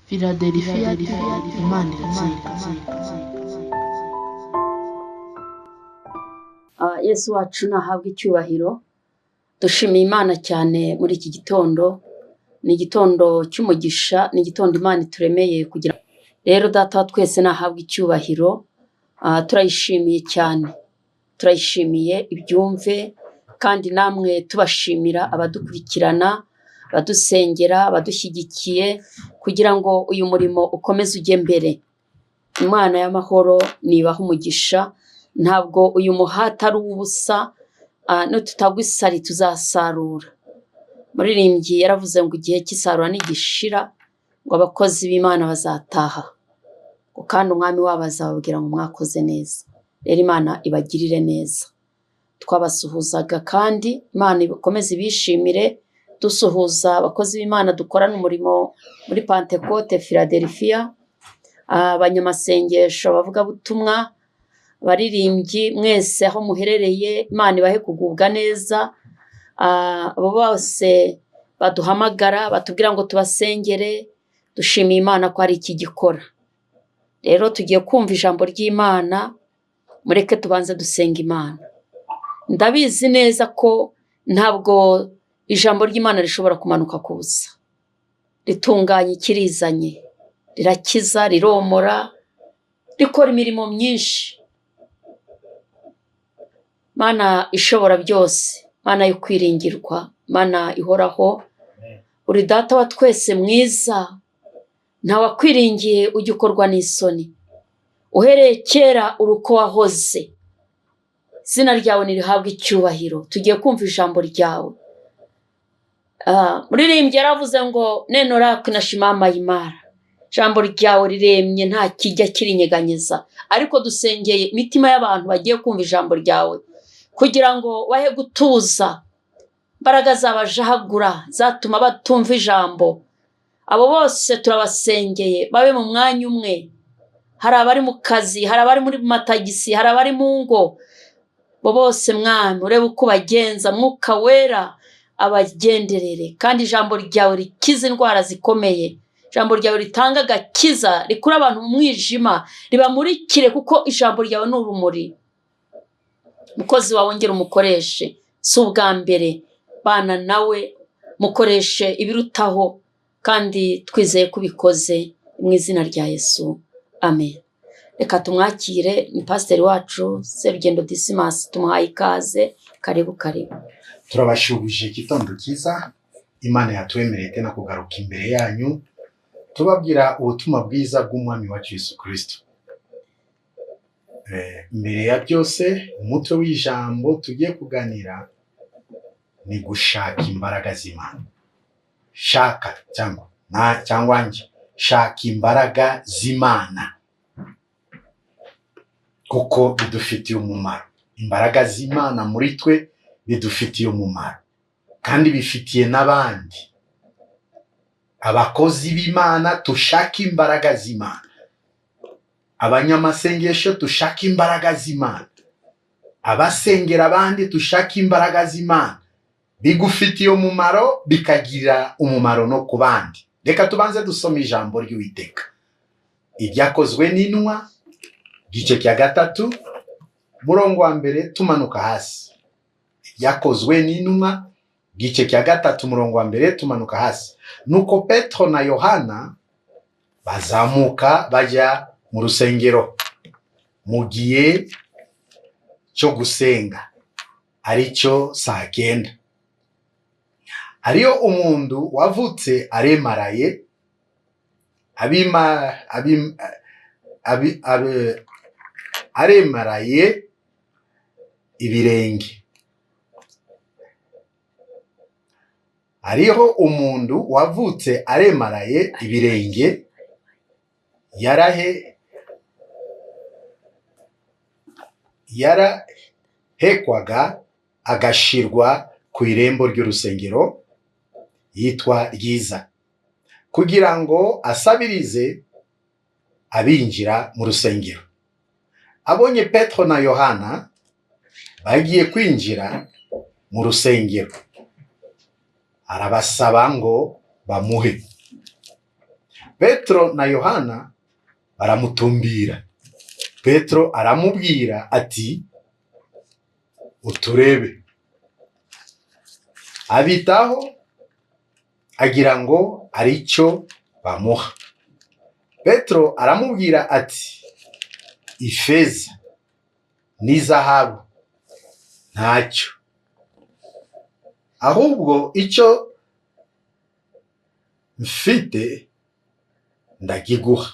Philadelphia Imana iratsinda. Yesu wacu nahabwe icyubahiro. Dushimiye Imana cyane muri iki gitondo. Ni igitondo cy'umugisha, ni igitondo Imana ituremeye kugira. Rero Data wa twese nahabwe icyubahiro. Turayishimiye cyane, turayishimiye ibyumve, kandi namwe tubashimira abadukurikirana, abadusengera, abadushyigikiye kugira ngo uyu murimo ukomeze ujye mbere. Imana y'amahoro nibaha umugisha. Ntabwo uyu muhati ari uw'ubusa, nitutagwa isari tuzasarura. Muririmbyi yaravuze ngo igihe cy'isarura nigishira, ngo abakozi b'Imana bazataha, ngo kandi umwami wabo azababwira ngo mwakoze neza. Rero Imana ibagirire neza. Twabasuhuzaga kandi Imana ikomeze ibishimire. Dusuhuza abakozi b'Imana dukorana umurimo muri Pantekote Philadelphia, abanyamasengesho, abavugabutumwa, abaririmbyi, mwese aho muherereye Imana ibahe kugubwa neza. Abo bose baduhamagara batubwira ngo tubasengere, dushimiye Imana ko ari iki gikora. Rero tugiye kumva ijambo ry'Imana, mureke tubanze dusenga Imana. Ndabizi neza ko ntabwo ijambo ry'Imana rishobora kumanuka ku busa. Ritunganya ikirizanye, rirakiza, riromora, rikora imirimo myinshi. Mana ishobora byose, Mana yo kwiringirwa, Mana ihoraho, uri Data wa twese mwiza, ntawakwiringiye ujya ukorwa n'isoni. Uhereye kera uri uko wahoze, izina ryawe nirihabwe icyubahiro. Tugiye kumva ijambo ryawe. Muririmbyi yaravuze ngo neno lako inashimama imara, ijambo ryawe riremye nta kijya kirinyeganyeza. Ariko dusengeye imitima y'abantu bagiye kumva ijambo ryawe kugira ngo bahe gutuza, imbaraga zabajahagura zatuma batumva ijambo. Abo bose turabasengeye babe mu mwanya umwe. Hari abari mu kazi, hari abari muri matagisi, hari abari mu ngo, bo bose Mwami urebe uko ubagenza. Mwuka Wera abagenderere, kandi ijambo ryawe rikiza indwara zikomeye, ijambo ryawe ritanga agakiza, rikura abantu mu mwijima, ribamurikire, kuko ijambo ryawe ni urumuri. Umukozi wawe wongere umukoreshe, si ubwa mbere bana nawe, mukoreshe ibirutaho, kandi twizeye ko ubikoze mu izina rya Yesu, amen. Reka tumwakire, ni pasiteri wacu Serugendo Dismas, tumuhaye ikaze. Karibu karibu. Turabashuhuje igitondo cyiza. Imana yatwemereye tena kugaruka imbere yanyu tubabwira ubutumwa bwiza bw'umwami wacu Yesu Kristo. Mbere ya byose, umutwe w'ijambo tugiye kuganira ni gushaka imbaraga z'Imana. Shaka cyangwa na cyangwa njye shaka imbaraga z'Imana, kuko bidufitiye umumaro. Imbaraga z'Imana muri twe bidufitiye umumaro, kandi bifitiye n'abandi. Abakozi b'Imana tushaka imbaraga z'Imana, abanyamasengesho tushaka imbaraga z'Imana, abasengera abandi tushaka imbaraga z'Imana. Bigufitiye umumaro, bikagira umumaro no ku bandi. Reka tubanze dusome ijambo ry'Uwiteka, Ibyakozwe n'Intumwa, igice cya 3, murongo wa 1 tumanuka hasi. Ibyakozwe n'Intumwa, igice cya 3, murongo wa 1 tumanuka hasi. Nuko Petro na Yohana bazamuka bajya mu rusengero mu gihe cyo gusenga, aricyo saa 9. Hariyo umuntu wavutse aremaraye, aremaraye ibirenge. Hariho umuntu wavutse aremaraye ibirenge, yarahekwaga agashirwa ku irembo ry'urusengero yitwa Ryiza, kugira ngo asabirize abinjira mu rusengero. Abonye Petro na Yohana bagiye kwinjira mu rusengero, arabasaba ngo bamuhe. Petro na Yohana baramutumbira. Petro aramubwira ati uturebe. Abitaho agira ngo aricyo bamuha. Petro aramubwira ati ifeza n'izahabu ntacyo, ahubwo icyo mfite ndakiguha.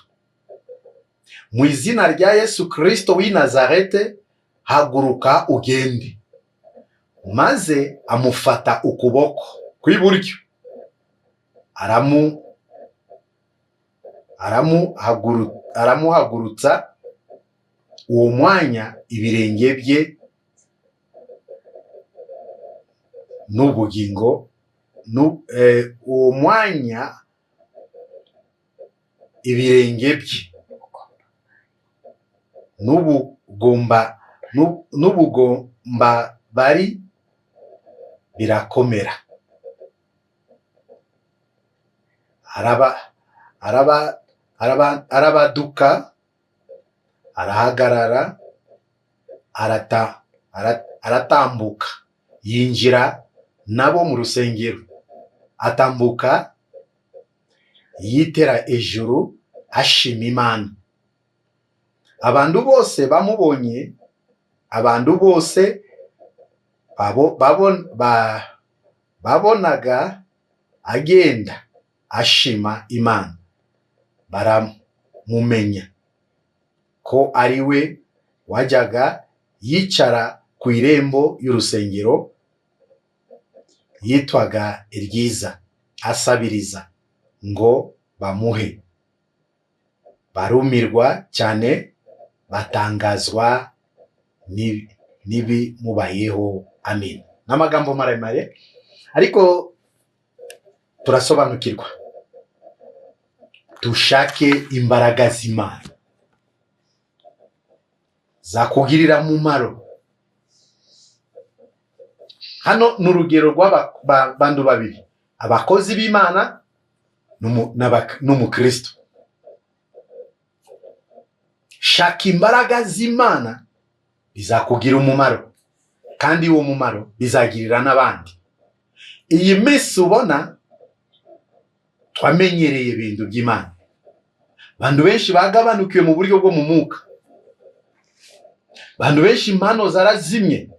Mu izina rya Yesu Kristo w'i Nazarete, haguruka ugende. Maze amufata ukuboko kw'iburyo, aramuhagurutsa. Uwo mwanya ibirenge bye n'ubugingo, uwo mwanya ibirenge bye n'ubugomba bari birakomera. Arabaduka, arahagarara, aratambuka, yinjira nabo mu rusengero. Atambuka yitera ejuru ashima Imana. Abantu bose bamubonye, abantu bose babonaga agenda ashima Imana, baramumenya ko ari we wajyaga yicara ku irembo y'urusengero yitwaga Iryiza, asabiriza ngo bamuhe. Barumirwa cyane, batangazwa n'ibimubayeho. Amen. N'amagambo maremare ariko turasobanukirwa. Dushake imbaraga z'Imana zakugirira mumaro. Hano ni urugero rw'abantu babiri, abakozi b'Imana n'umukristo. Shaka imbaraga z'Imana bizakugira umumaro, kandi uwo mumaro bizagirira n'abandi. Iyi minsi ubona twamenyereye ibintu by'Imana, abantu benshi bagabanukiwe mu buryo bwo mu mwuka, abantu benshi impano zarazimye,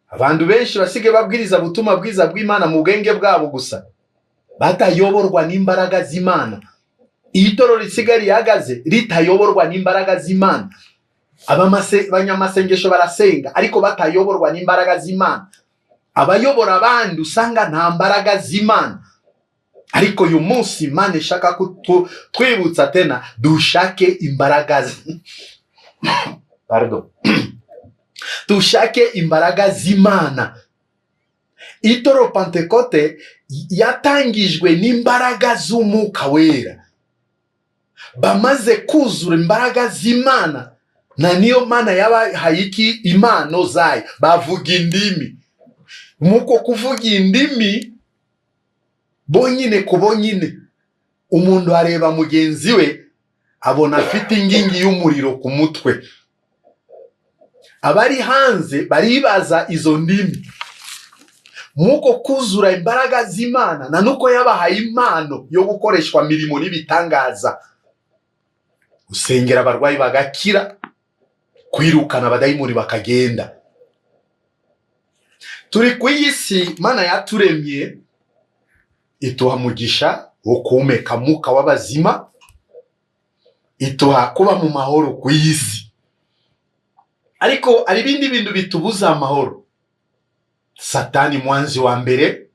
abantu benshi basige babwiriza butumwa bwiza bw'Imana mu bwenge bwabo gusa, batayoborwa n'imbaraga z'Imana. Itorero risigaye rihagaze ritayoborwa n'imbaraga z'Imana. Abanyamasengesho barasenga ariko batayoborwa n'imbaraga z'Imana. Abayobora abandi usanga nta mbaraga z'Imana. Ariko uyu munsi Imana ishaka kutwibutsa tena dushake imbaraga, pardon, dushake imbaraga z'Imana. Itorero Pentekote yatangijwe n'imbaraga z'Umwuka Wera. Bamaze kuzura imbaraga z'Imana, na niyo Mana yabahaye iki impano zayo, bavuga indimi. Muko kuvuga indimi bonyine ku bonyine, umuntu areba mugenzi we abona afite ingingi y'umuriro ku mutwe. Abari hanze baribaza izo ndimi. Muko kuzura imbaraga z'Imana na nuko yabahaye impano yo gukoreshwa mirimo n'ibitangaza, gusengera abarwayi bagakira, kwirukana abadayimoni bakagenda. Turi ku isi Mana yaturemye ituha mugisha wo kuhumeka mwuka w'abazima, ituha kuba mu mahoro ku isi. Ariko hari ibindi bintu bitubuza amahoro. Satani mwanzi wa mbere,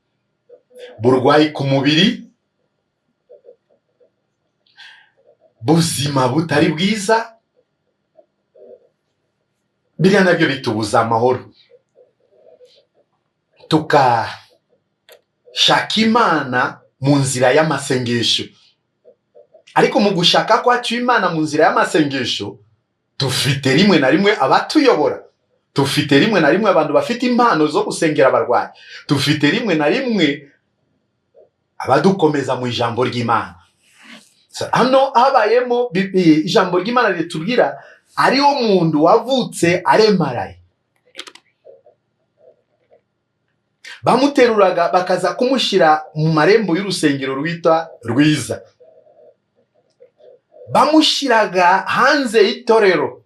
burwayi ku mubiri, buzima butari bwiza, biriya nabyo bitubuza amahoro. Tukashaka Imana mu nzira y'amasengesho, ariko mu gushaka kwacu Imana mu nzira y'amasengesho dufite rimwe na rimwe abatuyobora, dufite rimwe na rimwe abantu bafite impano zo gusengera abarwayi, dufite rimwe na rimwe Abadukomeza mu ijambo ry'Imana. Hano habayemo ijambo ry'Imana ritubwira ariwo muntu wavutse aremaraye. Bamuteruraga bakaza kumushyira mu marembo y'urusengero rwitwa Rwiza. Bamushyiraga hanze y'itorero,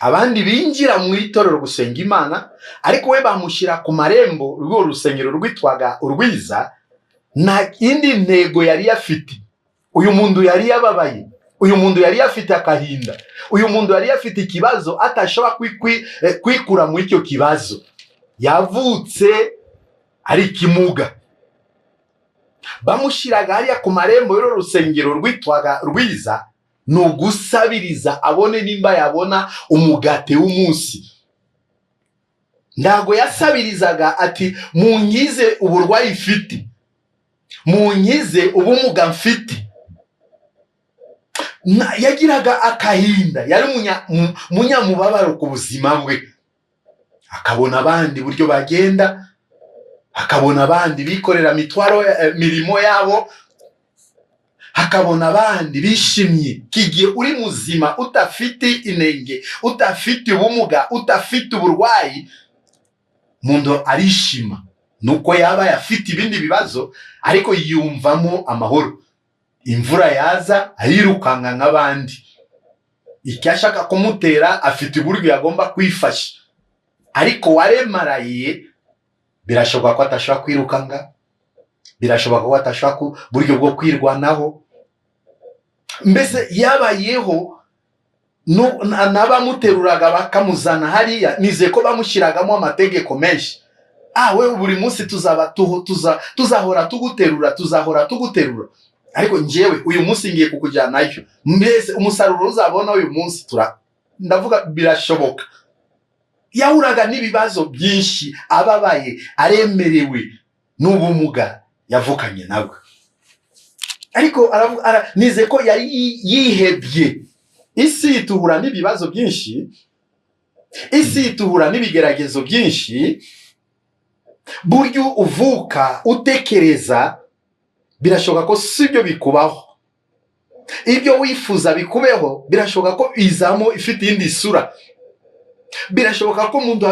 abandi binjira mu itorero gusenga Imana, ariko we bamushyira ku marembo rw'urwo rusengero rwitwaga Urwiza. Nta yindi ntego yari afite. Uyu muntu yari yababaye, uyu muntu yari afite akahinda, uyu muntu yari afite ikibazo atashobora kwikura mu icyo kibazo. Yavutse ari ikimuga. Bamushyiraga hariya ku marembo y'uru rusengero rwitwaga Rwiza, ni ugusabiriza abone nimba yabona umugate w'umunsi. Ntago yasabirizaga ati munkize uburwayi mfite, munkize ubumuga mfite. Yagiraga akahinda, yari munyamubabaro ku buzima bwe. Akabona abandi buryo bagenda, akabona abandi bikorera mitwaro mirimo yabo, akabona abandi bishimye. Kigiye uri muzima, utafite inenge, utafite ubumuga, utafite uburwayi, muntu arishima. Nuko yaba yafite ibindi bibazo, ariko yiyumvamo amahoro. Imvura yaza ayirukanka nk'abandi, icyo ashaka kumutera afite uburyo yagomba kwifasha. Ariko waremaraye birashoboka ko atashobora kwirukanka, birashoboka ko atashobora uburyo bwo kwirwanaho. Mbese yabayeho n'abamuteruraga bakamuzana hariya, nizeye ko bamushyiragamo amategeko menshi. We buri munsi tuzahora tuguterura, tuzahora tuguterura, ariko njyewe uyu munsi ngiye kukujyanayo. Mbese umusaruro uzabona uyu munsi ndavuga birashoboka. Yahuraga n'ibibazo byinshi, ababaye, aremerewe n'ubumuga yavukanye nabwo. Ariko nize ko yari yihebye. Isi ituhura n'ibibazo byinshi, isi ituhura n'ibigeragezo byinshi. Buryo uvuka utekereza birashoboka ko sibyo bikubaho, ibyo wifuza bikubeho birashoboka ko izamo ifite indi sura. Birashoboka ko umuntu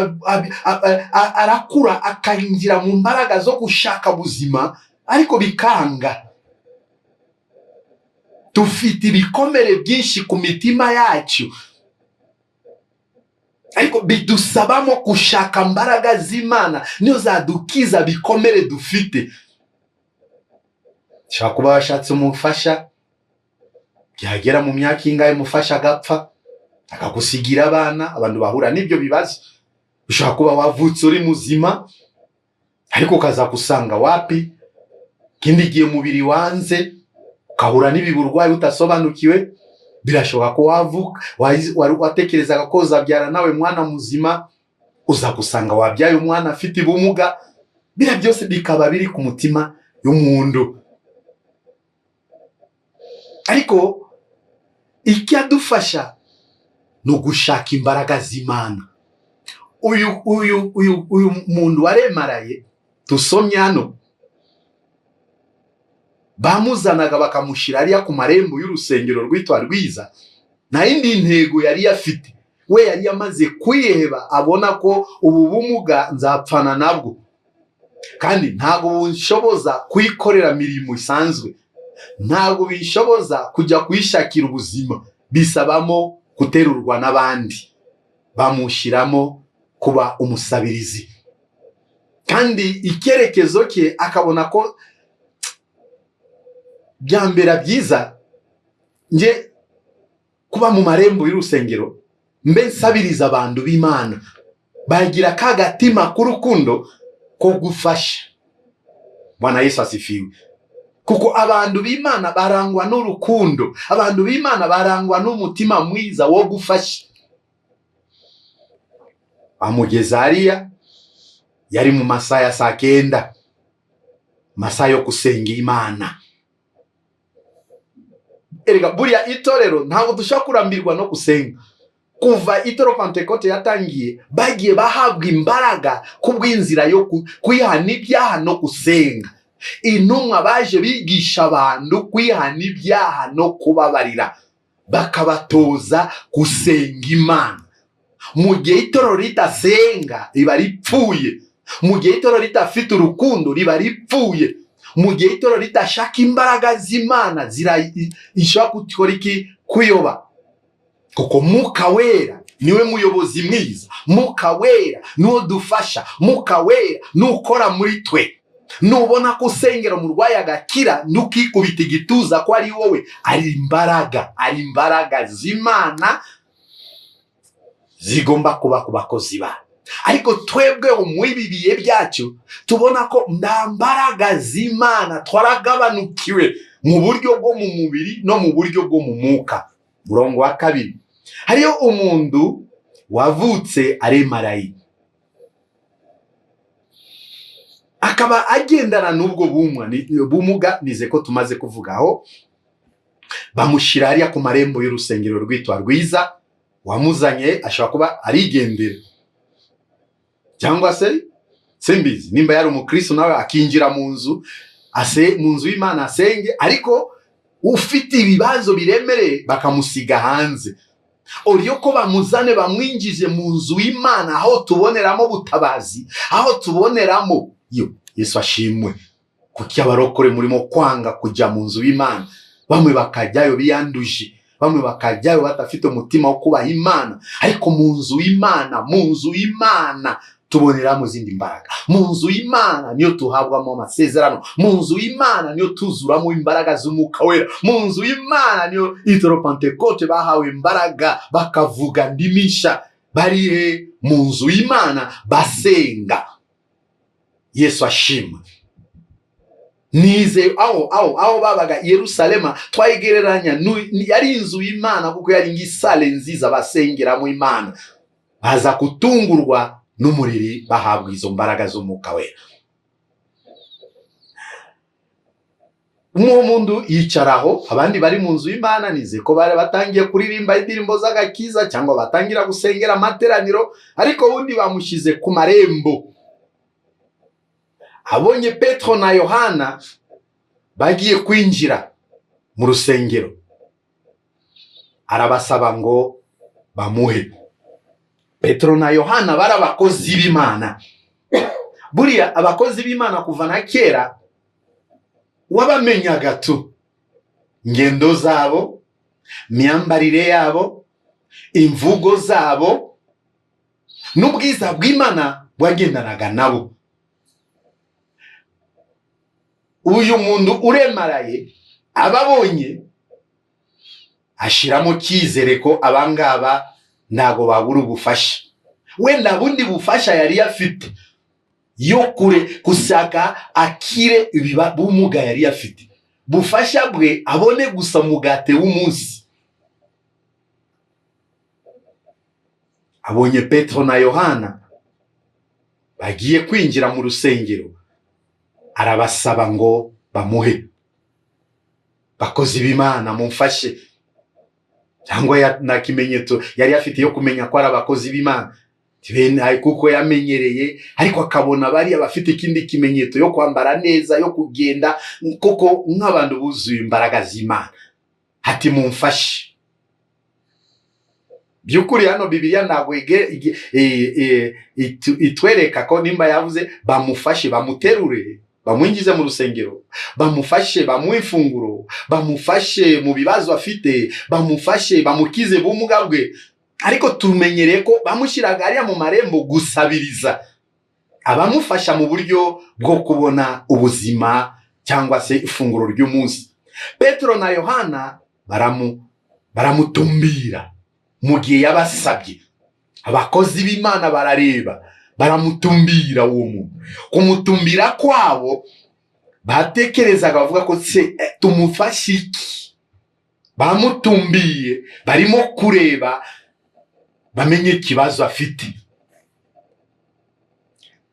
arakura akinjira mu mbaraga zo gushaka buzima, ariko bikanga. Dufite ibikomere byinshi ku mitima yacu, ariko bidusabamo gushaka mbaraga z'Imana niyo zadukiza bikomere dufite. Ushobora kuba washatse umufasha, byagera mu myaka ingahe umufasha agapfa, akagusigira abana. Abantu bahura n'ibyo bibazo. Ushobora kuba wavutse uri muzima, ariko ukaza gusanga wapi, ikindi gihe umubiri wanze, ukahura n'ibiburwayi utasobanukiwe. Birashoboka ko wavuka watekerezaga ko uzabyara nawe mwana muzima, uza gusanga wabyaye umwana afite ubumuga. Biriya byose bikaba biri ku mutima y'umuntu. Ariko icyadufasha ni ugushaka imbaraga z'Imana. Uyu uyu uyu uyu muntu waremaraye tusomye hano, bamuzanaga bakamushyira hariya ku marembo y'urusengero rwitwa Rwiza. Nta yindi ntego yari afite. We yari yamaze kwiheba, abona ko ubu bumuga nzapfana nabwo, kandi ntabwo bunshoboza kwikorera mirimo isanzwe, ntabwo binshoboza kujya kwishakira ubuzima, bisabamo guterurwa n'abandi. Bamushyiramo kuba umusabirizi, kandi icyerekezo cye akabona ko byambera byiza nge kuba mu marembo y'urusengero, mbe nsabiriza abantu b'Imana bagira ka gatima k'urukundo ko gufasha. Bwana Yesu asifiwe. Kuko abantu b'Imana barangwa n'urukundo, abantu b'Imana barangwa n'umutima mwiza wo gufasha. Bamugeza hariya, yari mu masaha ya saa kenda, masaha yo gusenga Imana. Erega buriya itorero ntabwo dushobora kurambirwa no gusenga. Kuva itorero Pentekote yatangiye, bagiye bahabwa imbaraga kubw'inzira yo kwihana ibyaha no gusenga. Intumwa baje bigisha abantu kwihana ibyaha no kubabarira, bakabatoza gusenga Imana. Mu gihe itorero ridasenga riba ripfuye, mu gihe itorero ridafite urukundo riba ripfuye, mu gihe itorero ridashaka imbaraga z'Imana ishobora gukora iki? Kuyoba. Kuko Mwuka Wera niwe muyobozi mwiza, Mwuka Wera niwo dufasha, Mwuka Wera nukora muri twe. Nubona ko usengera umurwayi agakira, ntukikubita igituza ko ari wowe, ari imbaraga, ari imbaraga z'Imana zigomba kuba ku bakozi ba. Ariko twebwe muri ibi bihe byacu tubona ko nta mbaraga z'Imana, twaragabanukiwe mu buryo bwo mu mubiri no mu buryo bwo mu mwuka. Murongo wa 2, hariyo umuntu wavutse aremaraye, akaba agendana n'ubwo bumuga, nize ko tumaze kuvugaho. Bamushyira hariya ku marembo y'urusengero rwitwa Rwiza. Wamuzanye ashobora kuba arigendera, cyangwa se simbizi nimba yari umukristo nawe akinjira mu nzu mu nzu y'Imana asenge, ariko ufite ibibazo biremereye bakamusiga hanze. Oriyo ko bamuzane bamwinjije mu nzu y'Imana, aho tuboneramo butabazi, aho tuboneramo yo. Yesu ashimwe. Kuki abarokore murimo kwanga kujya mu nzu y'Imana? Bamwe bakajyayo biyanduje, bamwe bakajyayo badafite umutima wo kubaha Imana. Ariko mu nzu y'Imana, mu nzu y'Imana tuboneramo izindi mbaraga. Mu nzu y'Imana niyo tuhabwamo amasezerano, mu nzu y'Imana niyo tuzuramo imbaraga z'Umwuka Wera, mu nzu y'Imana niyo itoro Pentekote bahawe imbaraga bakavuga ndimisha. Bari he? Mu nzu y'Imana basenga. Yesu ashimwe. Nize aho aho aho babaga Yerusalema twayigereranya yari inzu y'Imana, kuko yari ngisale nziza basengeramo Imana. Baza kutungurwa n'umuriri bahabwa izo mbaraga z'Umwuka Wera. Uwo muntu yicaraho, abandi bari mu nzu y'Imana, nize ko bari batangiye kuririmba indirimbo z'agakiza cyangwa batangira gusengera amateraniro, ariko ubundi bamushyize ku marembo. Abonye Petro na Yohana bagiye kwinjira mu rusengero, arabasaba ngo bamuhe. Petro na Yohana bari abakozi b'Imana. Buriya abakozi b'Imana kuva na kera wabamenyaga tu ngendo zabo, myambarire yabo, imvugo zabo, n'ubwiza bw'Imana bwagendanaga nabo. Uyu muntu uremaraye ababonye ashiramo cyizere ko abangaba ntago babura ubufasha. Wenda bundi bufasha yari afite yo kure kusaka akire bumuga yari afite, bufasha bwe abone gusa mugate w'umunsi. Abonye Petro na Yohana bagiye kwinjira mu rusengero, arabasaba ngo bamuhe. Bakozi b'Imana mumfashe. Cyangwa nta kimenyetso yari afite yo kumenya ko ari abakozi b'Imana, kuko yamenyereye, ariko akabona bariya bafite ikindi kimenyetso yo kwambara neza, yo kugenda koko nk'abantu buzuye imbaraga z'Imana. Ati mumfashe. By'ukuri hano Bibiliya ntabwo itwereka ko nimba yavuze bamufashe, bamuterure, bamwinjize mu rusengero, bamufashe, bamuhe ifunguro, bamufashe mu bibazo afite, bamufashe, bamukize bumuga bwe. Ariko tumenyereye ko bamushyiraga hariya mu marembo gusabiriza, abamufasha mu buryo bwo kubona ubuzima cyangwa se ifunguro ry'umunsi. Petro na Yohana baramutumbira mu gihe yabasabye. Abakozi b'Imana barareba, baramutumbira uwo muntu. Kumutumbira kwabo batekerezaga bavuga ko se tumufashe iki? Bamutumbiye barimo kureba bamenye ikibazo afite.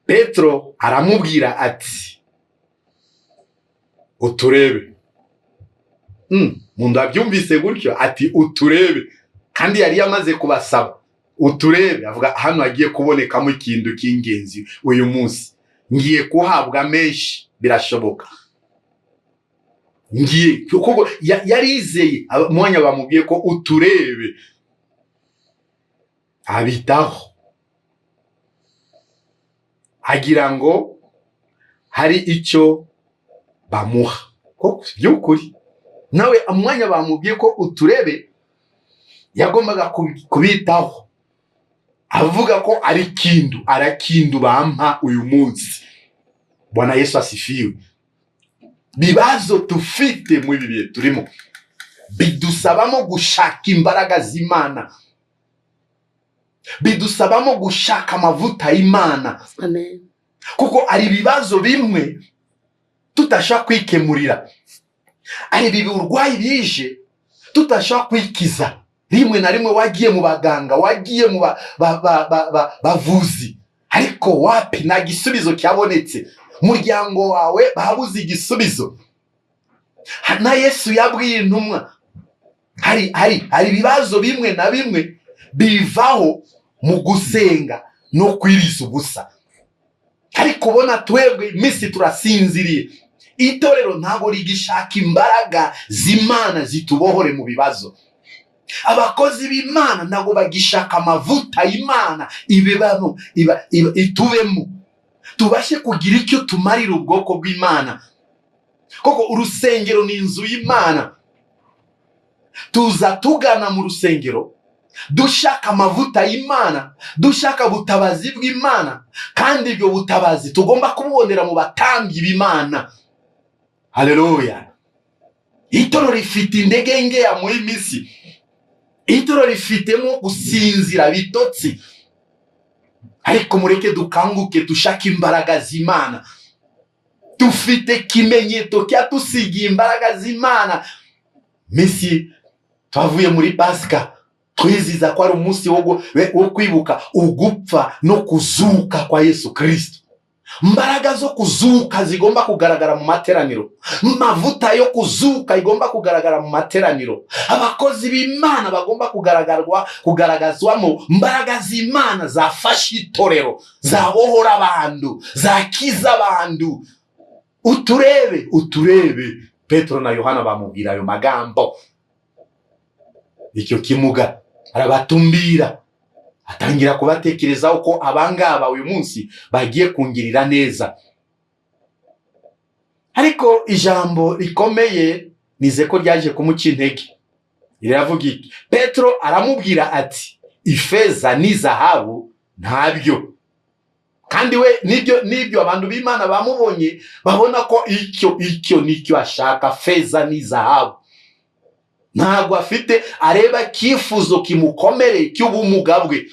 Petro aramubwira ati uturebe. Muntu abyumvise gutyo ati uturebe, kandi yari yamaze kubasaba uturebe, avuga hano hagiye kubonekamo ikintu cy'ingenzi uyu munsi, ngiye kuhabwa menshi. Birashoboka ngiye kuko yarizeye umwanya bamubwiye ko uturebe, abitaho agira ngo hari icyo bamuha. Koko by'ukuri nawe umwanya bamubwiye ko uturebe, yagombaga kubitaho avuga ko ari kindu, arakindu bampa uyu munsi. Bwana Yesu asifiwe. Bibazo tufite muri ibi bihe turimo bidusabamo gushaka imbaraga z'Imana, bidusabamo gushaka amavuta y'Imana. Amen. Kuko ari ibibazo bimwe tutashobora kwikemurira, ari ibi burwayi bije tutashobora kwikiza. Rimwe na rimwe wagiye mu baganga, wagiye mu bavuzi, ariko wapi, nta gisubizo cyabonetse. Umuryango wawe babuze igisubizo. Na Yesu yabwiye intumwa, hari ibibazo bimwe na bimwe bivaho mu gusenga no kwiriza ubusa. Ariko ubona twebwe iminsi turasinziriye, itorero ntabwo rigishaka imbaraga z'Imana zitubohore mu bibazo. Abakozi b'Imana ntabwo bagishaka amavuta y'Imana ibibamo, itubemo, tubashe kugira icyo tumarira ubwoko bw'Imana. Koko urusengero ni inzu y'Imana, tuza tugana mu rusengero dushaka amavuta y'Imana, dushaka ubutabazi bw'Imana, kandi ibyo butabazi tugomba kububonera mu batambyi b'Imana. Haleluya. Itorero rifite intege nkeya muri misi, itorero rifitemo gusinzira bitotsi, ariko mureke dukanguke dushake imbaraga z'Imana. Dufite kimenyetso cyatusigiye imbaraga z'Imana. Misi twavuye muri Pasika twiziza ko ari umunsi wo kwibuka ugupfa no kuzuka kwa Yesu Kristo. Mbaraga zo kuzuka zigomba kugaragara mu materaniro, mavuta yo kuzuka igomba kugaragara mu materaniro, abakozi b'Imana bagomba kugaragazwamo mbaraga z'Imana zafasha itorero, zabohora abantu, zakiza abantu. Uturebe, uturebe. Petro na Yohana bamubwira ayo magambo. Icyo kimuga arabatumbira, atangira kubatekerezaho ko abangaba uyu munsi bagiye kungirira neza. Ariko ijambo rikomeye nize ko ryaje kumuca intege, riravuga iki? Petro aramubwira ati ifeza n'izahabu ntabyo. Kandi we nibyo abantu b'Imana bamubonye babona ko icyo nicyo ashaka, feza n'izahabu. Ntabwo afite, areba kifuzo kimukomereye cy'ubumuga bwe.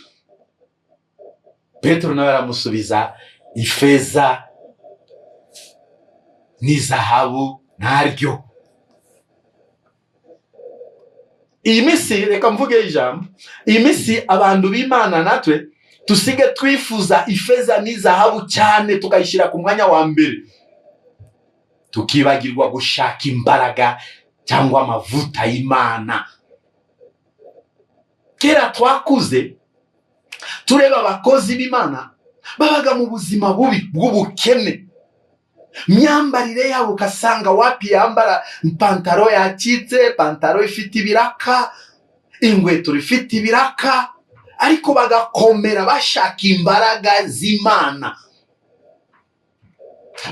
Petro nawe aramusubiza, ifeza n'izahabu ntaryo. Iyi misi reka mvuge ijambo, iyi misi abantu b'Imana natwe tusige twifuza ifeza n'izahabu cyane, tukayishyira ku mwanya wa mbere, tukibagirwa gushaka imbaraga cyangwa amavuta y'Imana. Kera twakuze tureba abakozi b'Imana babaga mu buzima bubi bw'ubukene, myambarire yabo ukasanga wapi yambara pantaro yacitse, pantaro ifite ibiraka, inkweto ifite ibiraka, ariko bagakomera bashaka imbaraga z'Imana.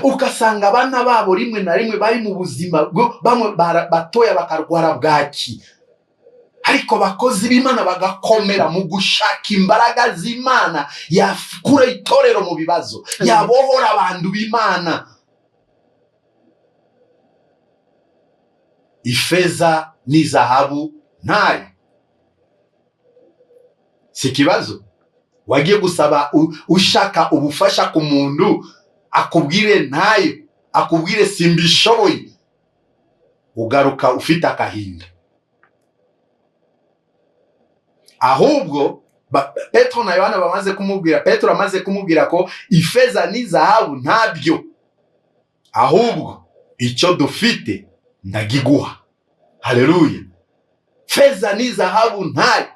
Ugasanga abana babo rimwe na rimwe bari mu buzima bamwe batoya bakarwara bwaki, ariko abakozi b'Imana bagakomera mu gushaka imbaraga z'Imana yakura itorero mu bibazo, yabohora abantu b'Imana. Ifeza n'izahabu ntayo, si ikibazo. Wagiye gusaba ushaka ubufasha ku muntu akubwire ntayo, akubwire simbishoboye, ugaruka ufite akahinda. Ahubwo Petro na Yohana bamaze kumubwira, Petro amaze kumubwira ko ifeza n'izahabu ntabyo, ahubwo icyo dufite ndagiguha. Haleluya. Feza n'izahabu ntayo,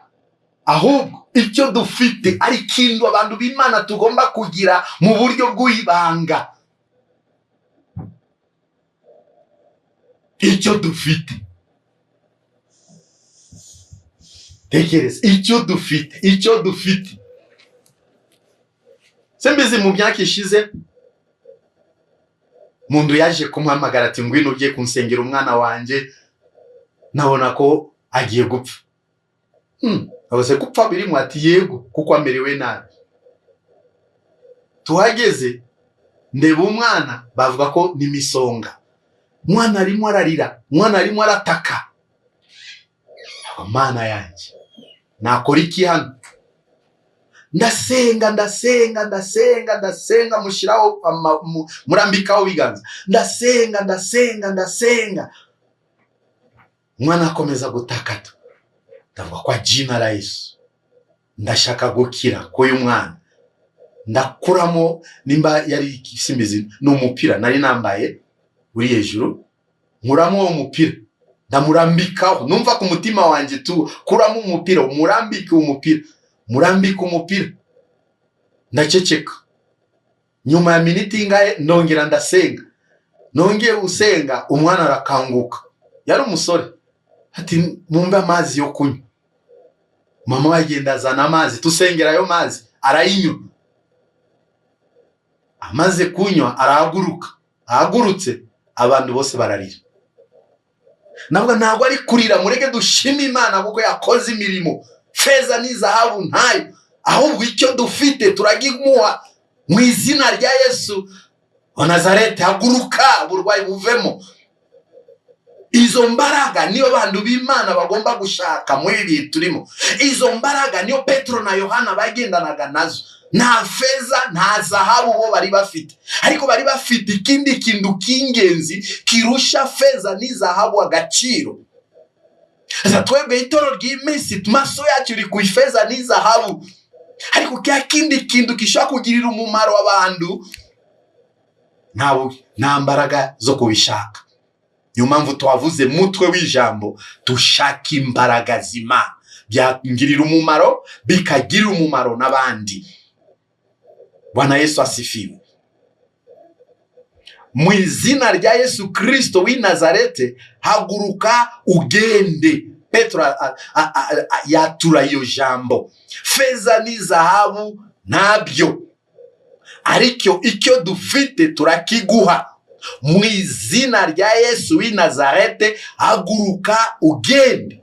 ahubwo icyo dufite ari kintu abantu b'Imana tugomba kugira mu buryo bw'ibanga. Icyo dufite, tekereza icyo dufite, icyo dufite. Simbizi mu myaka ishize mundu yaje kumuhamagara ati ngwino ugiye kunsengera umwana wanjye, nabona ko agiye gupfa. Abuze gupfa birimo, ati yego kuko amerewe nabi. Tuhageze ndeba umwana, bavuga ko ni misonga. Umwana arimo ararira, umwana arimo arataka. Mana yanjye, nakora iki hano? Ndasenga, ndasenga, ndasenga, ndasenga, mushiraho murambikaho biganza. Ndasenga, ndasenga, ndasenga. Umwana akomeza gutakata. Ndavuga kwa jina la Yesu, ndashaka gukira k'uyu mwana. Ndakuramo nimba yari simbizi ni umupira nari nambaye uri hejuru, nkuramo uwo mupira ndamurambikaho. Numva ku mutima wanjye tu kuramo umupira, umurambike umupira, murambike umupira. Ndaceceka. Nyuma ya miniti ingahe ndongera ndasenga. Nongeye gusenga umwana arakanguka. Yari umusore. Ati mumbe amazi yo kunywa. Mama agenda azana amazi, tusengera ayo mazi, arayinywa. Amaze kunywa arahaguruka. Ahagurutse abantu bose bararira. Nabwo ntabwo ari kurira, mureke dushime Imana kuko yakoze imirimo. Feza n'izahabu ntayo, ahubwo icyo dufite turagimuha mu izina rya Yesu wa Nazareti. Haguruka, uburwayi buvemo. Izo mbaraga niyo bantu b'Imana bagomba gushaka muri ibi bihe turimo. Izo mbaraga niyo Petro na Yohana bagendanaga nazo. Nta feza nta zahabu bo bari bafite, ariko bari bafite ikindi kintu k'ingenzi kirusha feza n'izahabu agaciro. Sasa twebwe itorero ry'iminsi maso yacu iri ku ifeza n'izahabu, ariko kya kindi kintu gishobora kugirira umumaro abantu nta mbaraga zo kubishaka. Niyo mpamvu twavuze mutwe w'ijambo dushaka imbaraga z'Imana, byangirira umumaro bikagirira umumaro n'abandi. Bwana Yesu asifiwe. Mu izina rya Yesu Kristo w'i Nazarete, haguruka ugende. Petro yatura iyo jambo. Feza n'izahabu ntabyo, ariko icyo dufite turakiguha. Mu izina rya Yesu w'i Nazarete, haguruka ugende.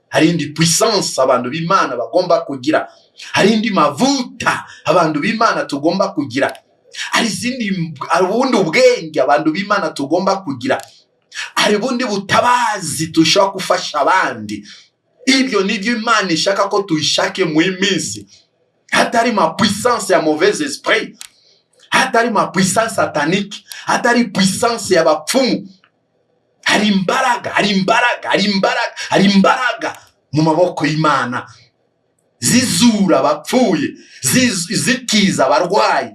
Hari indi puissance abantu b'Imana bagomba kugira, hari indi mavuta abantu b'Imana tugomba kugira, hari izindi, hari ubundi ubwenge abantu b'Imana tugomba kugira, hari ubundi butabazi dushobora gufasha abandi. Ibyo nibyo Imana ishaka ko tuyishake mu minsi. Hatari ma puissance ya mauvais esprit, hatari ma puissance satanique, hatari puissance y'abapfumu. Hari imbaraga, hari imbaraga, hari imbaraga, hari imbaraga mu maboko y'Imana zizura abapfuye, zikiza abarwayi,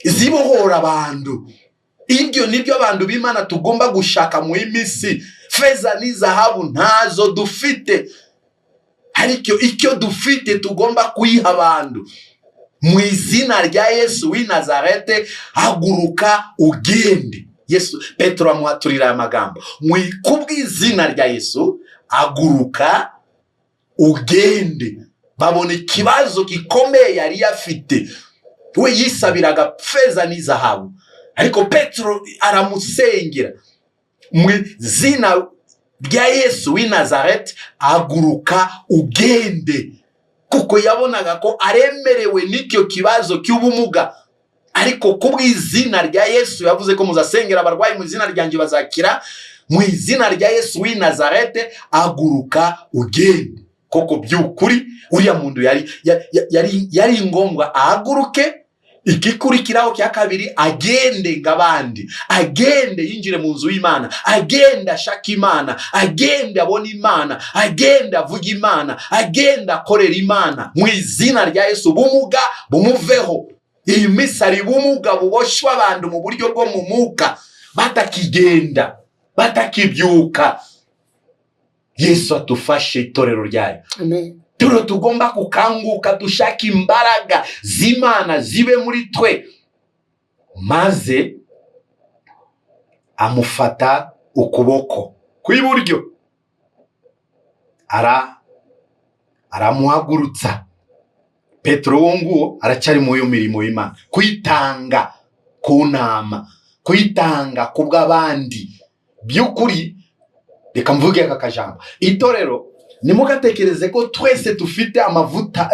zibohora abantu. Ibyo nibyo abantu b'Imana tugomba gushaka mu minsi. Feza n'izahabu ntazo dufite, ariko icyo dufite tugomba kuyiha abantu. Mu izina rya Yesu w'i Nazarete, haguruka ugende. Yesu Petro amuhaturira aya magambo. Kubw'izina rya Yesu, haguruka ugende. Babona ikibazo gikomeye yari afite. We yisabiraga feza n'izahabu, ariko Petro aramusengera. Mu izina rya Yesu w'i Nazareti, haguruka ugende. Kuko yabonaga ko aremerewe n'icyo kibazo cy'ubumuga, ariko kubw'izina rya Yesu yavuze ko muzasengera abarwayi mu izina ryanjye bazakira. Mu izina rya Yesu w'i Nazarete, haguruka ugende. Koko by'ukuri uriya muntu yari ngombwa ahaguruke. Igikurikiraho cya kabiri, agende ng'abandi, agende yinjire mu nzu y'Imana, agende ashake Imana, agende abone Imana, agende avuge Imana, agende akorera Imana. Mu izina rya Yesu ubumuga bumuveho. Iyi minsi hari ubumuga buboshwe abantu mu buryo bwo mu mwuka, batakigenda, batakibyuka. Yesu atufashe itorero ryayo. Amen. Turo tugomba kukanguka, dushaka imbaraga z'Imana zibe muri twe, maze Amufata ukuboko kw'iburyo, aramuhagurutsa. Petero uwo nguwo aracyari mu yo mirimo y'Imana, kwitanga ku nama, kwitanga ku bw'abandi. By'ukuri reka mvuge aka kajambo, itorero ntimugatekereze ko twese dufite amavuta,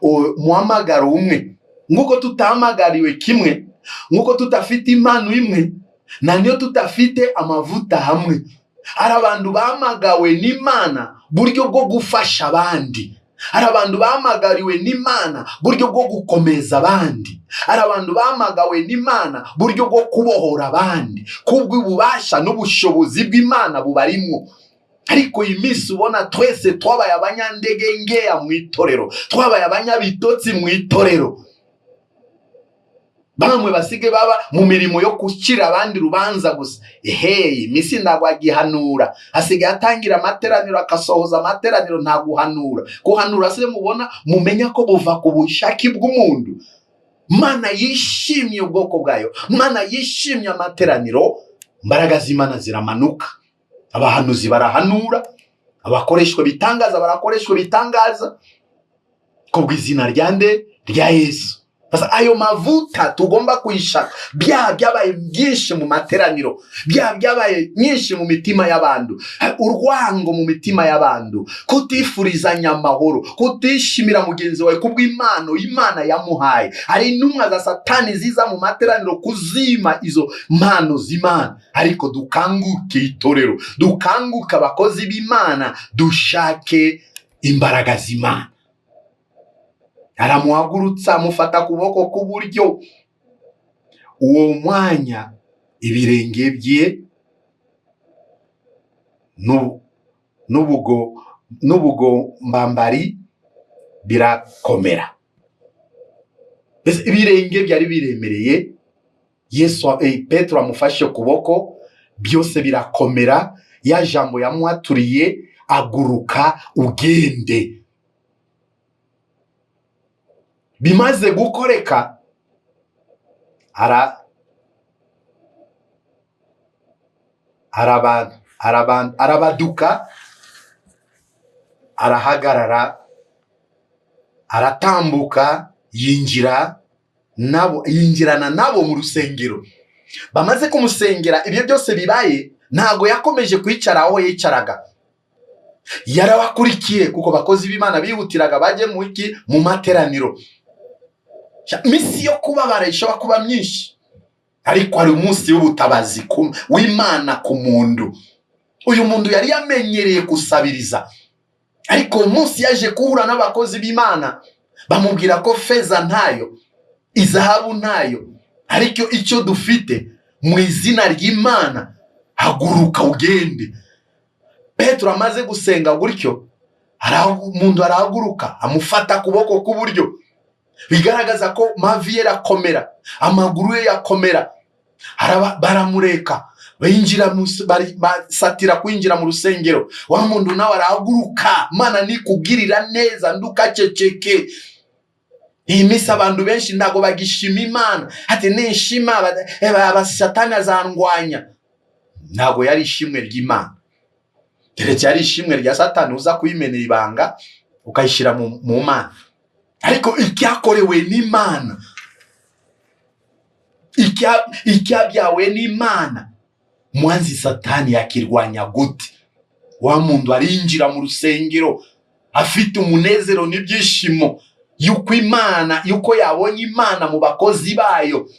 umuhamagaro umwe. Nk'uko tutahamagariwe kimwe, nk'uko tudafite impano imwe, na niyo tudafite amavuta hamwe. Hari abantu bahamagawe n'Imana buryo bwo gufasha abandi, hari abantu bahamagariwe n'Imana buryo bwo gukomeza abandi, hari abantu bahamagawe n'Imana buryo bwo kubohora abandi kubw'ububasha n'ubushobozi bw'Imana bubarimwo. Ariko iyi minsi ubona twese twabaye abanyandegengeya mu itorero, twabaye abanyabitotsi mu itorero. Bamwe basige baba mu mirimo yo gushyira abandi rubanza gusa. Ehe, iminsi ntabwo agihanura, asigaye atangira amateraniro akasohoza amateraniro, nta guhanura. Guhanura se mubona mumenya ko buva ku bushake bw'umuntu. Mana yishimiye ubwoko bwayo, Mana yishimiye amateraniro, imbaraga z'Imana ziramanuka, abahanuzi barahanura, abakoreshwa bitangaza barakoreshwa bitangaza kubw'izina rya nde? Rya Yesu. Sasa ayo mavuta tugomba kuyishaka. Byaha byabaye byinshi mu materaniro, byaha byabaye nyinshi mu mitima y'abantu, urwango mu mitima y'abantu, kutifurizanya amahoro, kutishimira mugenzi wawe kubw'impano Imana yamuhaye. Hari intumwa za Satani ziza mu materaniro kuzima izo mpano z'Imana. Ariko dukanguke itorero, dukanguke abakozi b'Imana, dushake imbaraga z'Imana. Aramuhagurutsa, amufata kuboko k'uburyo. Uwo mwanya ibirenge bye n'ubugombambari birakomera. Mbese ibirenge byari biremereye, Yesu, Petero amufashe ukuboko, byose birakomera. Ya jambo yamuhaturiye, aguruka ugende. Bimaze gukoreka, arabaduka, arahagarara, aratambuka, yinjira nabo, yinjirana nabo mu rusengero. Bamaze kumusengera, ibyo byose bibaye, ntago yakomeje kwicara aho yicaraga, yarabakurikiye, kuko bakozi b'Imana bihutiraga bajye mu iki? Mu materaniro. Misi yo kubabara ishobora kuba myinshi, ariko hari umunsi w'ubutabazi w'Imana ku muntu. Uyu muntu yari yamenyereye gusabiriza, ariko umunsi yaje guhura n'abakozi b'Imana bamubwira ko feza ntayo, izahabu ntayo, ariko icyo dufite mu izina ry'Imana, haguruka ugende. Petero amaze gusenga gutyo, umuntu arahaguruka, amufata kuboko k'uburyo, bigaragaza ko mavi ye arakomera, amaguru ye yakomera. Baramureka binjira, basatira kwinjira mu rusengero. Wa muntu nawe arahaguruka. Mana nikugirira neza ndukaceceke. Iyi minsi abantu benshi ntago bagishima Imana, ati nishima Satani azandwanya. Ntago yari ishimwe ry'Imana, keretse yari ishimwe rya Satani uza kuyimenera ibanga ukayishyira mu Mana. Ariko icyakorewe n'Imana, icyabyawe n'Imana, mwanzi Satani yakirwanya gute? Wa muntu arinjira mu rusengero afite umunezero n'ibyishimo yuko Imana, yuko yabonye Imana mu bakozi bayo.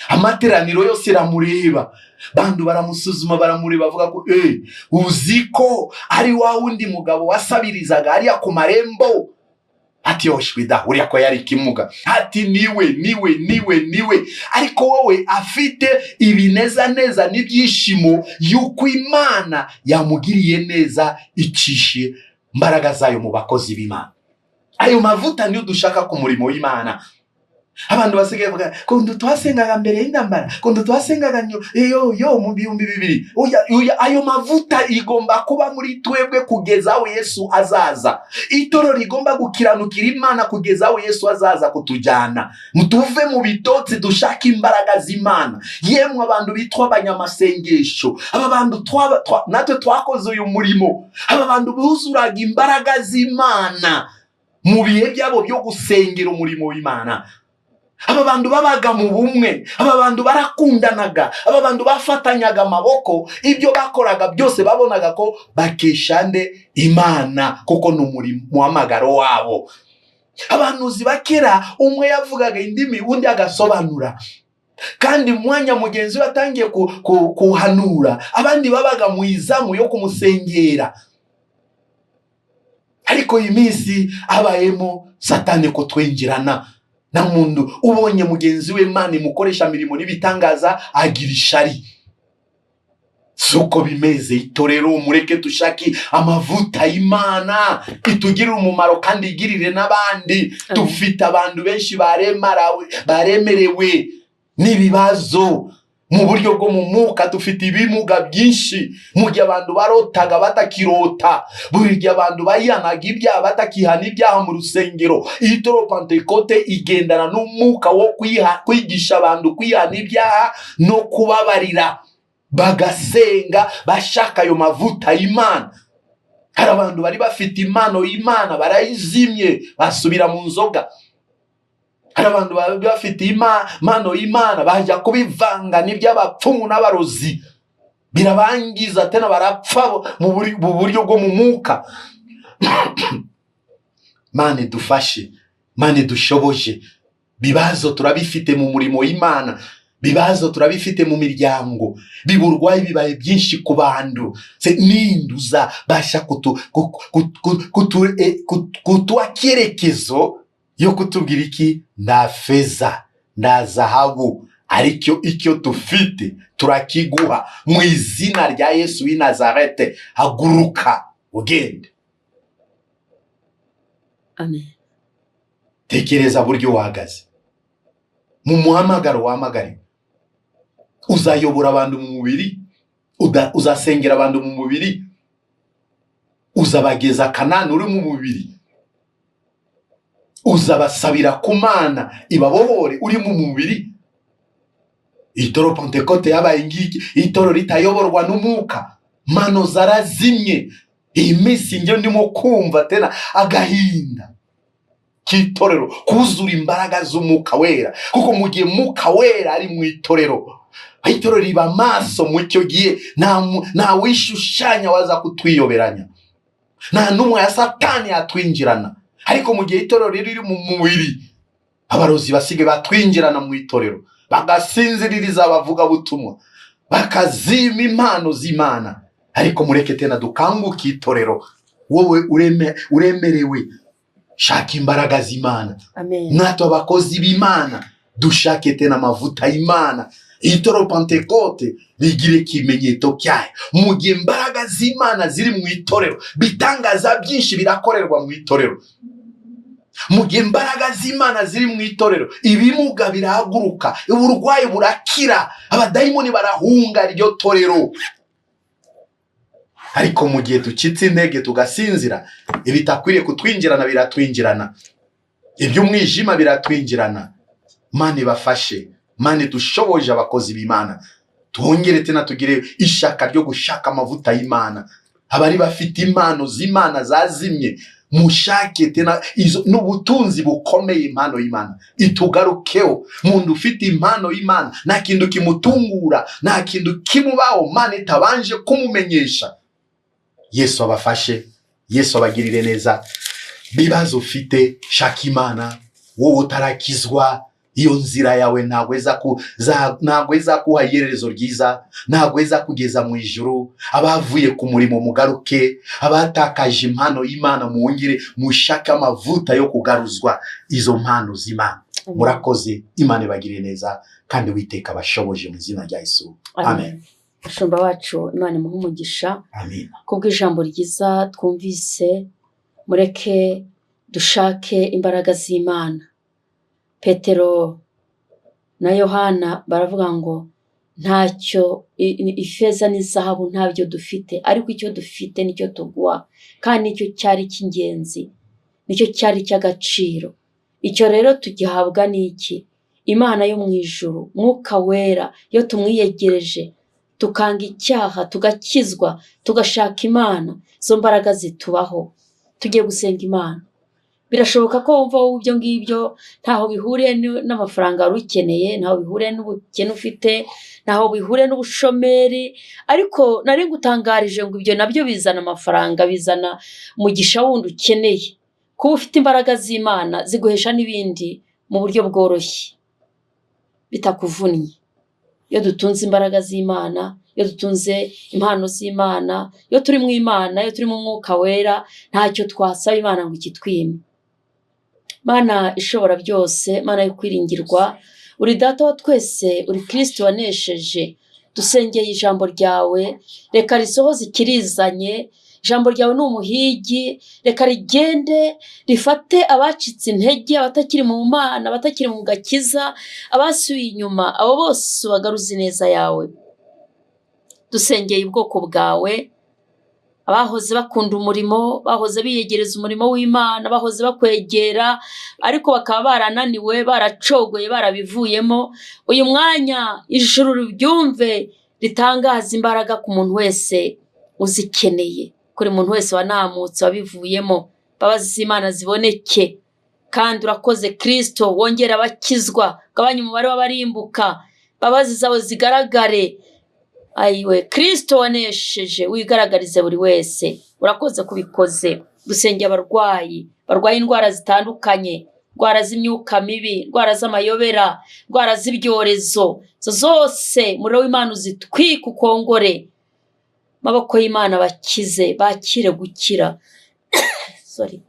Amateraniro yose iramureba, bantu baramusuzuma, baramureba, bavuga ko uzi ko ari wa wundi mugabo wasabirizaga hariya ku marembo. Ati yoshwida uriya ko yari ikimuga, ati niwe niwe niwe niwe. Ariko wowe afite ibinezaneza n'ibyishimo yuko Imana yamugiriye neza, icishe imbaraga zayo mu bakozi b'Imana. Ayo mavuta niyo dushaka ku murimo w'Imana. Abantu basigaye bavuga kuntu twasengaga mbere y'intambara, kuntu twasengaga yo mu 2000. Oya, oya, ayo mavuta igomba kuba muri twebwe kugeza aho Yesu azaza. Itoro rigomba gukiranukira Imana kugeza aho Yesu azaza kutujyana. Tuve mu bitotsi dushaka imbaraga z'Imana. Yemwe abantu bitwa abanyamasengesho, aba bantu natwe twakoze uyu murimo, aba bantu buzuraga imbaraga z'Imana mu bihe byabo byo gusengera umurimo w'Imana. Aba bantu babaga mu bumwe, aba bantu barakundanaga, aba bantu bafatanyaga amaboko, ibyo bakoraga byose babonaga ko bakesha nde? Imana, kuko ni umurimo muhamagaro wabo. Abahanuzi bakera umwe yavugaga indimi undi agasobanura, kandi mwanya mugenzi we atangiye kuhanura, abandi babaga mu izamu yo kumusengera. Ariko iyi minsi abayemo Satani kutwinjirana, na muntu ubonye mugenzi we Imana imukoresha mirimo n'ibitangaza agira ishari. Suko bimeze. Itorero mureke dushake amavuta y'Imana itugirire umumaro kandi igirire n'abandi. Dufite abantu benshi baremerewe n'ibibazo mu buryo bwo mu mwuka, dufite ibimuga byinshi. Mu gihe abantu barotaga batakirota, buri gihe abantu bayihanaga ibyaha batakihana ibyaha mu rusengero. Itorero Pentekote igendana n'umwuka wo kwigisha abantu kwihana ibyaha no kubabarira, bagasenga bashaka ayo mavuta y'Imana. Hari abantu bari bafite impano y'Imana barayizimye basubira mu nzoga. Hari abantu bari bafite impano y'Imana bajya kubivanga n'iby'abapfumu n'abarozi, birabangiza tena barapfa mu buryo bwo mu mwuka. Mane dufashe, mane dushoboje. Bibazo turabifite mu murimo w'Imana, bibazo turabifite mu miryango, biburwayi bibaye byinshi ku bantu. Se ninduza basha kutuha cyerekezo yo kutubwira iki? Nta feza nta zahabu, aricyo icyo dufite turakiguha mu izina rya Yesu w'i Nazarete. Haguruka ugende. Amen. Tekereza buryo uhagaze mu muhamagaro wahamagariwe. Uzayobora abantu mu mubiri, uzasengera abantu mu mubiri, uzabageza Kanani uri mu mubiri, uzabasabira ku Mana ibabohore uri mu mubiri. Itoro Pentekote yabaye ngiki, itoro ritayoborwa n'umwuka, mano zarazimye. Iyi minsi njye ndimo kumva tena agahinda k'itorero kuzura imbaraga z'umwuka wera, kuko mu gihe mwuka wera ari mu itorero, itorero riba amaso. Mu cyo gihe nta wishushanya waza kutwiyoberanya, nta n'umwe ya Satani yatwinjirana. Ariko mu gihe itorero riri mu mubiri, abarozi basigaye batwinjirana mu itorero, bagasinziririza abavugabutumwa, bakazima impano z'Imana. Ariko mureke tena dukanguke itorero. Wowe uremerewe, shaka imbaraga z'Imana. Amen. Natwe abakozi b'Imana dushake tena amavuta y'Imana. Itorero Pentekote rigire ikimenyetso cyayo. Mu gihe imbaraga z'Imana ziri mu itorero, bitangaza byinshi birakorerwa mu itorero. Mu gihe imbaraga z'Imana ziri mu itorero, ibimuga birahaguruka, uburwayi burakira, abadayimoni barahunga iryo torero. Ariko mu gihe ducitse intege tugasinzira, ibitakwiriye kutwinjirana biratwinjirana, iby'umwijima biratwinjirana. Mane bafashe, mane dushoboje abakozi b'Imana, twongere tena tugire ishaka ryo gushaka amavuta y'Imana. Abari bafite impano z'Imana zazimye, mushake tena izo n'ubutunzi bukomeye. Impano y'Imana itugarukeho. Muntu ufite impano y'Imana nta kintu kimutungura, nta kintu kimubaho Mana itabanje kumumenyesha. Yesu abafashe, Yesu abagirire neza. Bibazo ufite, shaka Imana. Wowe utarakizwa, iyo nzira yawe ntabwo izakuha iherezo ryiza, ntabwo izakugeza mu ijuru. Abavuye ku murimo mugaruke, abatakaje impano y'Imana muwongere mushake amavuta yo kugaruzwa izo mpano z'Imana. Murakoze, Imana ibagirire neza kandi Uwiteka abashoboje mu izina rya Yesu. Amen. Mushumba wacu, Imana imuhe umugisha. Amen. Kubw'ijambo ryiza twumvise, mureke dushake imbaraga z'Imana. Petero na Yohana baravuga ngo ntacyo ifeza n'izahabu ntabyo dufite, ariko icyo dufite nicyo tuguha, kandi nicyo cyari cy'ingenzi, nicyo cyari cy'agaciro. Icyo rero tugihabwa n'iki? Imana yo mu ijuru, Mwuka Wera, iyo tumwiyegereje tukanga icyaha, tugakizwa, tugashaka Imana, izo mbaraga zitubaho. Tugiye gusenga Imana. Birashoboka ko wumva wowe ibyo ngibyo ntaho bihuriye n'amafaranga wari ukeneye, ntaho bihuriye n'ubukene ufite, ntaho bihuriye n'ubushomeri, ariko nari ngutangarije ngo ibyo nabyo bizana amafaranga, bizana umugisha wundi ukeneye. Kuba ufite imbaraga z'Imana ziguhesha n'ibindi mu buryo bworoshye bitakuvunnye. Iyo dutunze imbaraga z'Imana, iyo dutunze impano z'Imana, iyo turi mu Imana, iyo turi mu Mwuka Wera, ntacyo twasaba Imana ngo ikitwime. Mana ishobora byose, Mana yo kwiringirwa, uri Data wa twese, uri Kristo wanesheje. Dusengeye ijambo ryawe, reka risohoze ikirizanye. Ijambo ryawe ni umuhigi, reka rigende rifate abacitse intege, abatakiri mu Mana, abatakiri mu gakiza, abasubiye inyuma, abo bose ubagaruze ineza yawe. Dusengeye ubwoko bwawe, abahoze bakunda umurimo, bahoze biyegereza umurimo w'Imana, bahoze bakwegera, ariko bakaba barananiwe, baracogoye, barabivuyemo. Uyu mwanya ijuru ribyumve, ritangaza imbaraga ku muntu wese uzikeneye, kuri muntu wese wanamutse wabivuyemo. Imbabazi z'Imana ziboneke. Kandi urakoze Kristo, wongere abakizwa, ugabanye umubare w'abarimbuka, imbabazi zawe zigaragare. Ayiwe Kristo wanesheje, wigaragarize buri wese. Urakoze kubikoze. Dusengeye abarwayi barwaye indwara zitandukanye, indwara z'imyuka mibi, indwara z'amayobera, indwara z'ibyorezo, izo zose umuriro w'Imana uzitwike ukongore. Amaboko y'Imana bakize, bakire gukira. Sorry.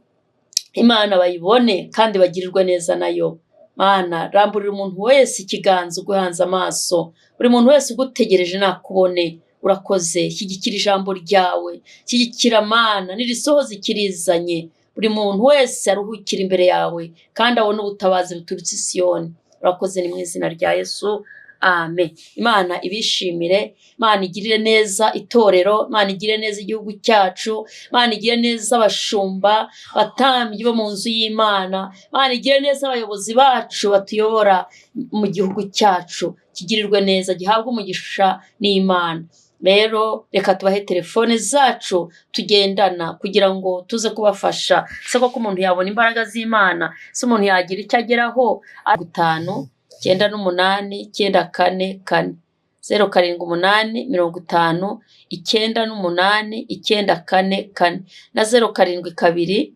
Imana bayibone kandi bagirirwe neza nayo. Mana, ramburira umuntu wese ikiganza uguhanze amaso, buri muntu wese ugutegereje nakubone. Urakoze, shyigikira ijambo ryawe, shyigikira Mana, nirisohoze ikirizanye, buri muntu wese aruhukira imbere yawe kandi abone ubutabazi buturutse i Siyoni. Urakoze, ni mu izina rya Yesu, amen. Imana ibishimire, Imana igirire neza itorero, Imana igirire neza igihugu cyacu, Imana igirire neza abashumba, abatambyi bo mu nzu y'Imana, Imana igirire neza abayobozi bacu batuyobora mu gihugu cyacu, kigirirwe neza, gihabwe umugisha n'Imana. Rero reka tubahe telefone zacu tugendana kugira ngo tuze kubafasha. Se koko umuntu yabona imbaraga z'Imana, se umuntu yagira icyo ageraho? 5 98 94 4 0 7 8 50 98 94 4 na 0 7 2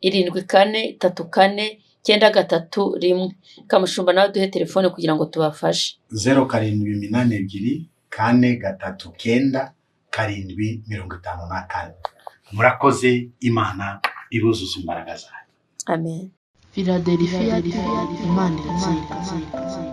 7 4 3 4 9 3 1. Kamushumba nawe duhe telefone kugira ngo tubafashe. 0 7 8 2 4 3 9 7 54. Murakoze, Imana ibuzuza imbaraga zayo. Amen. Philadelphia, Imana iratsinda.